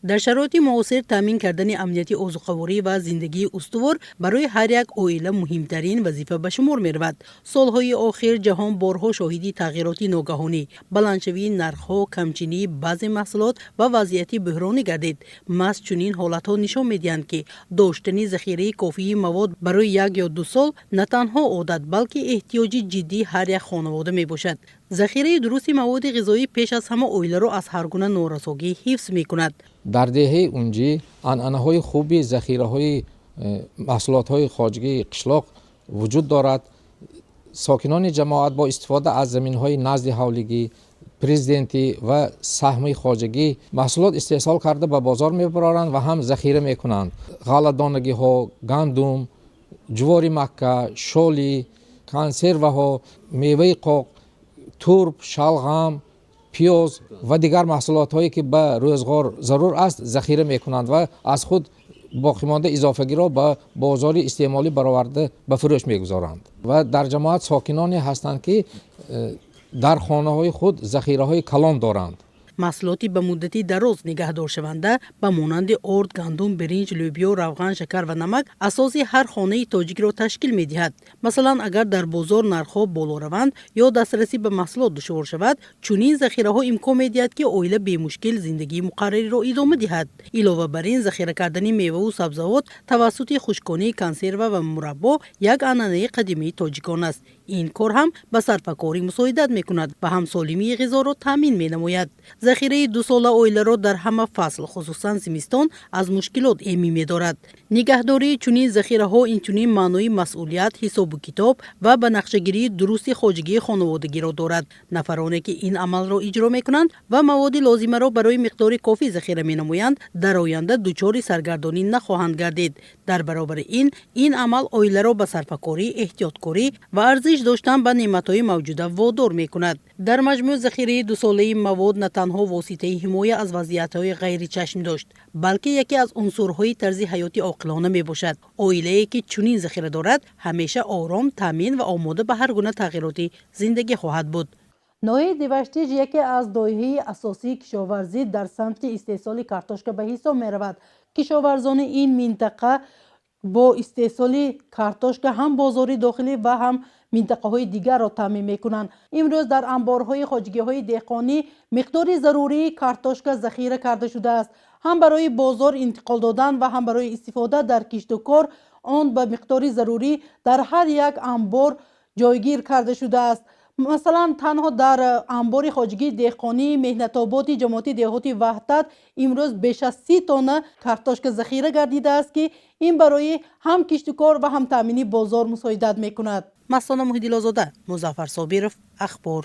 Дар шароити муосир таъмин кардани амнияти озуқаворӣ ва зиндагии устувор барои ҳар як оила муҳимтарин вазифа ба шумор меравад. Солҳои охир ҷаҳон борҳо шоҳиди тағйироти ногаҳонӣ, баландшавии нархҳо, камчинии баъзе маҳсулот ва вазъияти буҳронӣ гардид. Маҳз чунин ҳолатҳо нишон медиҳанд, ки доштани захираи кофии мавод барои як ё ду сол на танҳо одат, балки эҳтиёҷи ҷиддии ҳар як хонавода мебошад. Захираи дурусти маводи ғизоӣ пеш аз ҳама оиларо аз ҳар гуна норасогӣ ҳифз мекунад. Дар деҳаи Унҷӣ анъанаҳои хуби захираҳои маҳсулотҳои хоҷагии қишлоқ вуҷуд дорад. Сокинони ҷамоат бо истифода аз заминҳои назди ҳавлигӣ, президентӣ ва саҳми хоҷагӣ маҳсулот истеҳсол карда ба бозор мебароранд ва ҳам захира мекунанд. Ғалладонагиҳо, гандум, ҷувори макка, шоли, консерваҳо, меваи қоқ, турб, шалғам, пиёз ва дигар маҳсулотҳое, ки ба рӯзғор зарур аст, захира мекунанд ва аз худ боқимонда изофагиро ба бозори истеъмолӣ бароварда ба фурӯш мегузоранд. Ва дар ҷамоат сокиноне ҳастанд, ки дар хонаҳои худ захираҳои калон доранд. Маҳсулоти ба муддати дароз нигаҳдоршаванда ба монанди орд, гандум, биринҷ, лӯбиё, равған, шакар ва намак асоси ҳар хонаи тоҷикро ташкил медиҳад. Масалан, агар дар бозор нархҳо боло раванд ё дастрасӣ ба маҳсулот душвор шавад, чунин захираҳо имкон медиҳад, ки оила бемушкил зиндагии муқаррариро идома диҳад. Илова бар ин, захира кардани меваву сабзавот тавассути хушконӣ, консерва ва мураббо як анъанаи қадимии тоҷикон аст. Ин кор ҳам ба сарфакорӣ мусоидат мекунад ва ҳам солимии ғизоро таъмин менамояд. Захираи дусола оиларо дар ҳама фасл, хусусан зимистон, аз мушкилот эмин медорад. Нигаҳдории чунин захираҳо инчунин маънои масъулият, ҳисобу китоб ва ба нақшагирии дурусти хоҷагии хонаводагиро дорад. Нафароне, ки ин амалро иҷро мекунанд ва маводи лозимаро барои миқдори кофӣ захира менамоянд, дар оянда дучори саргардонӣ нахоҳанд гардид. Дар баробари ин, ин амал оиларо ба сарфакорӣ, эҳтиёткорӣ ва арзиш доштан ба неъматҳои мавҷуда водор мекунад. Дар маҷмӯъ, захираи дусолаи мавод на танҳо воситаи ҳимоя аз вазъиятҳои ғайричашмдошт, балки яке аз унсурҳои тарзи ҳаёти оқилона мебошад. Оилае, ки чунин захира дорад, ҳамеша ором, таъмин ва омода ба ҳар гуна тағйироти зиндагӣ хоҳад буд. Ноҳияи Деваштич яке аз ноҳияи асосии кишоварзӣ дар самти истеҳсоли картошка ба ҳисоб меравад. Кишоварзони ин минтақа бо истеҳсоли картошка ҳам бозори дохилӣ ва ҳам минтақаҳои дигарро таъмин мекунанд. Имрӯз дар анборҳои хоҷагиҳои деҳқонӣ миқдори зарурии картошка захира карда шудааст. Ҳам барои бозор интиқол додан ва ҳам барои истифода дар кишту кор он ба миқдори зарурӣ дар ҳар як анбор ҷойгир карда шудааст. Масалан, танҳо дар анбори хоҷагии деҳқонии Меҳнатободи ҷамоати деҳоти Ваҳдат имрӯз беш аз 30 тонна картошка захира гардидааст, ки ин барои ҳам киштукор ва ҳам таъмини бозор мусоидат мекунад. Мастона Муҳиддилозода, Музаффар Собиров, Ахбор.